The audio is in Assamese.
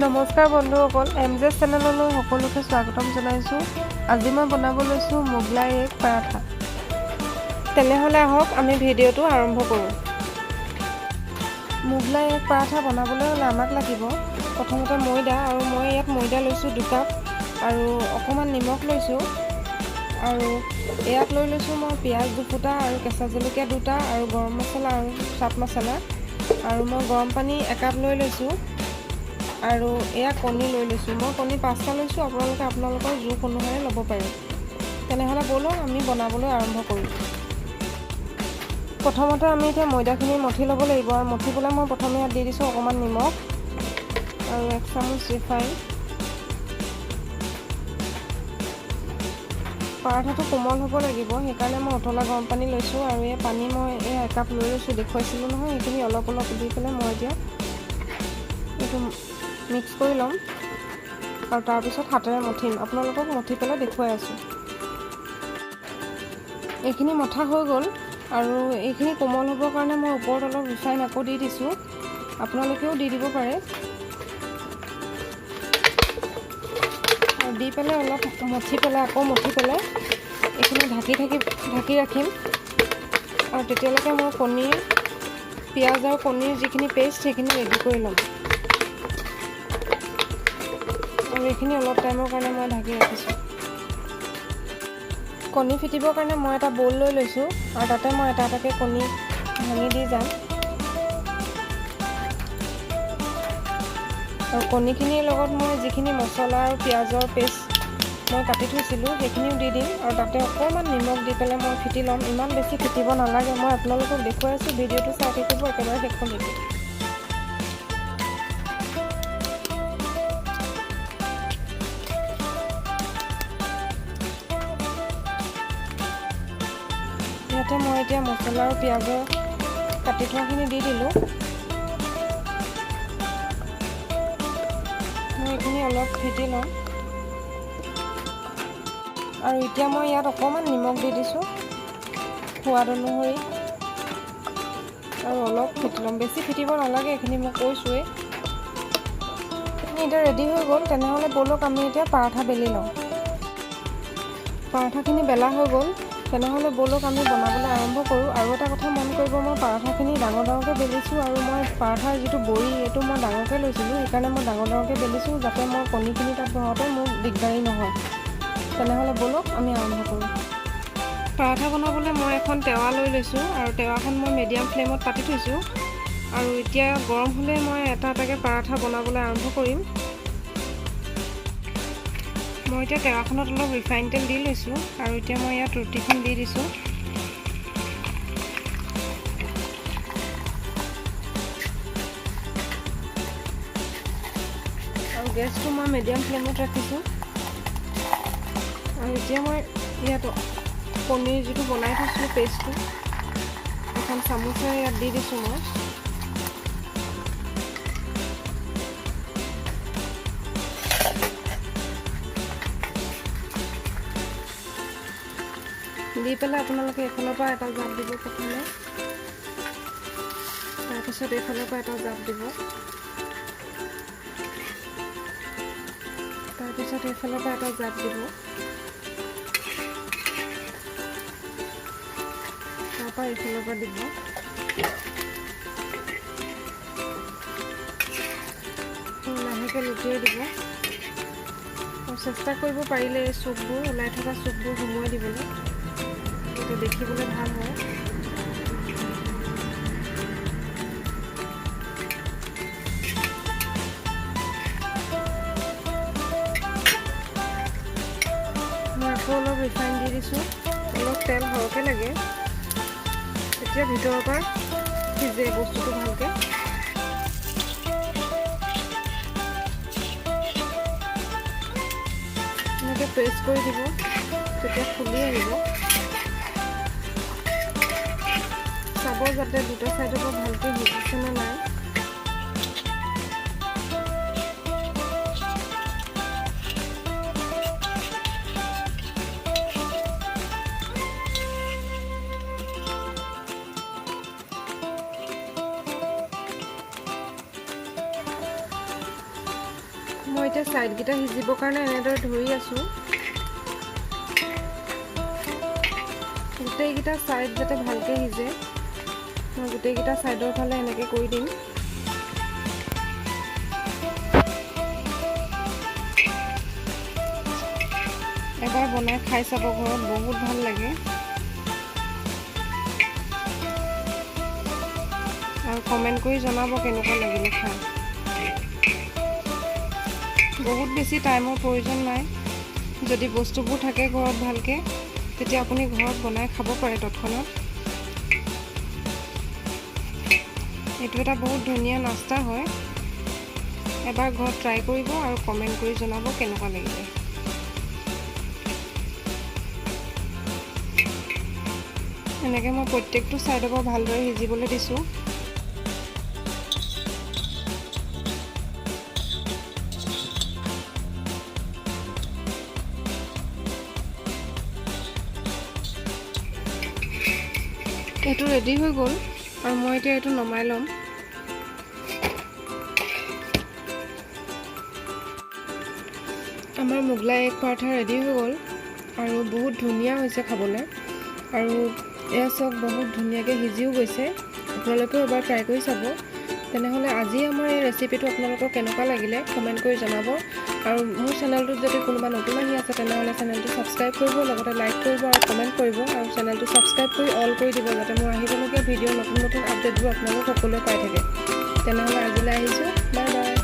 নমস্কাৰ বন্ধুসকল, এম জে চেনেললৈ সকলোকে স্বাগতম জনাইছোঁ। আজি মই বনাব লৈছোঁ মোগলাই এগ পৰাঠা। তেনেহ'লে আহক, আমি ভিডিঅ'টো আৰম্ভ কৰোঁ। মোগলাই এগ পৰাঠা বনাবলৈ হ'লে আমাক লাগিব প্ৰথমতে ময়দা, আৰু মই ইয়াত ময়দা লৈছোঁ 2 কাপ আৰু অকণমান নিমখ লৈছোঁ। আৰু ইয়াত লৈ লৈছোঁ মই পিঁয়াজ 2 ফুটা আৰু কেঁচা জলকীয়া 2টা আৰু গৰম মছলা আৰু চাট মছলা। আৰু মই গৰম পানী একাপ লৈ লৈছোঁ আৰু এয়া কণী লৈ লৈছোঁ। মই কণী 5টা লৈছোঁ, আপোনালোকে আপোনালোকৰ জোখ অনুসাৰে ল'ব পাৰে। তেনেহ'লে ব'লক, আমি বনাবলৈ আৰম্ভ কৰোঁ। প্ৰথমতে আমি এতিয়া ময়দাখিনি মঠি ল'ব লাগিব আৰু মঠি পেলাই মই প্ৰথমে ইয়াত দি দিছোঁ অকণমান নিমখ আৰু 1 চামুচ ৰিফাইন। পৰাঠাটো কোমল হ'ব লাগিব, সেইকাৰণে মই উতলা গৰম পানী লৈছোঁ। আৰু এই পানী মই এই একাপ লৈ লৈছোঁ, দেখুৱাইছিলোঁ নহয়, সেইখিনি অলপ অলপ দি পেলাই মই এতিয়া এইটো মিক্স কৰি ল'ম আৰু তাৰপিছত হাতেৰে মঠিম। আপোনালোকক মঠি পেলাই দেখুৱাই আছোঁ। এইখিনি মঠা হৈ গ'ল আৰু এইখিনি কোমল হ'বৰ কাৰণে মই ওপৰত অলপ ৰিফাইন আকৌ দি দিছোঁ, আপোনালোকেও দি দিব পাৰে। আৰু দি পেলাই অলপ মঠি পেলাই, আকৌ মঠি পেলাই এইখিনি ঢাকি ৰাখিম। আৰু তেতিয়ালৈকে মই কণীৰ, পিঁয়াজ আৰু কণীৰ যিখিনি পেষ্ট, সেইখিনি ৰেডি কৰি ল'ম। আৰু এইখিনি অলপ টাইমৰ কাৰণে মই ঢাকি ৰাখিছোঁ। কণী ফিটিবৰ কাৰণে মই এটা ব'ল লৈ লৈছোঁ আৰু তাতে মই এটা এটাকৈ কণী ভাঙি দি যাম। আৰু কণীখিনিৰ লগত মই যিখিনি মছলা আৰু পিঁয়াজৰ পেষ্ট মই কাটি থৈছিলোঁ, সেইখিনিও দি দিম। আৰু তাতে অকণমান নিমখ দি পেলাই মই ফিটি ল'ম। ইমান বেছি ফিটিব নালাগে। মই আপোনালোকক দেখুৱাই আছোঁ, ভিডিঅ'টো চাই থাকিব একেবাৰে শেষলৈকে। ইয়াতে মই এতিয়া মছলা আৰু পিঁয়াজৰ কাটি থোৱাখিনি দি দিলোঁ। মই এইখিনি অলপ ফেটি ল'ম। আৰু এতিয়া মই ইয়াত অকণমান নিমখ দি দিছোঁ সোৱাদ অনুসৰি আৰু অলপ ফেটি ল'ম। বেছি ফেটিব নালাগে, এইখিনি মই কৈছোঁৱেই। এইখিনি এতিয়া ৰেডি হৈ গ'ল। তেনেহ'লে ব'লক, আমি এতিয়া পৰাঠা বেলি লওঁ। পৰাঠাখিনি বেলা হৈ গ'ল। তেনেহ'লে ব'লক, আমি বনাবলৈ আৰম্ভ কৰোঁ। আৰু এটা কথা মন কৰিব, মই পৰাঠাখিনি ডাঙৰ ডাঙৰকৈ বেলিছোঁ আৰু মই পৰাঠাৰ যিটো বৰি, এইটো মই ডাঙৰকৈ লৈছিলোঁ। সেইকাৰণে মই ডাঙৰ ডাঙৰকৈ বেলিছোঁ, যাতে মই কণীখিনি তাত ভৰাওঁতে মোৰ দিগদাৰী নহয়। তেনেহ'লে ব'লক, আমি আৰম্ভ কৰোঁ। পৰাঠা বনাবলৈ মই এখন টেৱা লৈ লৈছোঁ আৰু টেৱাখন মই মিডিয়াম ফ্লেমত পাতি থৈছোঁ। আৰু এতিয়া গৰম হ'লে মই এটা এটাকৈ পৰাঠা বনাবলৈ আৰম্ভ কৰিম। মই এতিয়া টেৱাখনত অলপ ৰিফাইন তেল দি লৈছোঁ আৰু এতিয়া মই ইয়াত ৰুটিখন দি দিছোঁ। আৰু গেছটো মই মিডিয়াম ফ্লেমত ৰাখিছোঁ। আৰু এতিয়া মই ইয়াত পনীৰ যিটো বনাই থৈছিলোঁ পেষ্টটো, এখন চামুচেৰে ইয়াত দি দিছোঁ মই। দি পেলাই আপোনালোকে এইফালৰ পৰা এটা জাপ দিব প্ৰথমে, তাৰপিছত এইফালৰ পৰা এটা জাপ দিব, তাৰপিছত এইফালৰ পৰা এটা জাপ দিব, তাৰপৰা এইফালৰ পৰা দিব। লাহেকৈ লুটিয়াই দিব আৰু চেষ্টা কৰিব পাৰিলে এই চুকবোৰ, ওলাই থকা চুকবোৰ সুমুৱাই দিবলৈ, তেতিয়া দেখিবলৈ ভাল হয়। মই আকৌ অলপ ৰিফাইন দি দিছোঁ। অলপ তেল সৰহকৈ লাগে, তেতিয়া ভিতৰৰ পৰা সিজে বস্তুটো ভালকৈ। এনেকৈ প্ৰেছ কৰি দিব, তেতিয়া ফুলি আহিব। চাব যাতে দুটা ছাইডৰ পৰা ভালকৈ সিজিছে নে নাই। মই এতিয়া ছাইডকেইটা সিজিবৰ কাৰণে এনেদৰে ধৰি আছোঁ। গোটেইকেইটা ছাইড যাতে ভালকৈ সিজে, মই গোটেইকেইটা ছাইডৰ ফালে এনেকৈ কৰি দিম। এবাৰ বনাই খাই চাব ঘৰত, বহুত ভাল লাগে। আৰু কমেণ্ট কৰি জনাব কেনেকুৱা লাগিলে খাই। বহুত বেছি টাইমৰ প্ৰয়োজন নাই। যদি বস্তুবোৰ থাকে ঘৰত ভালকৈ, তেতিয়া আপুনি ঘৰত বনাই খাব পাৰে তৎক্ষণাত। এইটো এটা বহুত ধুনীয়া নাস্তা হয়। এবাৰ ঘৰত ট্ৰাই কৰিব আৰু কমেণ্ট কৰি জনাব কেনেকুৱা লাগিলে। এনেকৈ মই প্ৰত্যেকটো ছাইডৰ পৰা ভালদৰে সিজিবলৈ দিছোঁ। এইটো ৰেডি হৈ গ'ল আৰু মই এতিয়া এইটো নমাই ল'ম। আমাৰ মোগলাই এগ পৰঠা ৰেডি হৈ গ'ল আৰু বহুত ধুনীয়া হৈছে খাবলৈ। আৰু এয়া চাওক, বহুত ধুনীয়াকৈ সিজিও গৈছে। আপোনালোকেও এবাৰ ট্ৰাই কৰি চাব। তেনেহ'লে আজি আমাৰ এই ৰেচিপিটো আপোনালোকৰ কেনেকুৱা লাগিলে কমেণ্ট কৰি জনাব। আৰু মোৰ চেনেলটোত যদি কোনোবা নতুন আহি আছে, তেনেহ'লে চেনেলটো ছাবস্ক্ৰাইব কৰিব, লগতে লাইক কৰিব আৰু কমেণ্ট কৰিব। আৰু চেনেলটো ছাবস্ক্ৰাইব কৰি অল কৰি দিব, যাতে মোৰ আহিবলগীয়া ভিডিঅ'ৰ নতুন নতুন আপডেটবোৰ আপোনালোক সকলোৱে পাই থাকে। তেনেহ'লে আজিলৈ আহিছোঁ, বাই বাই।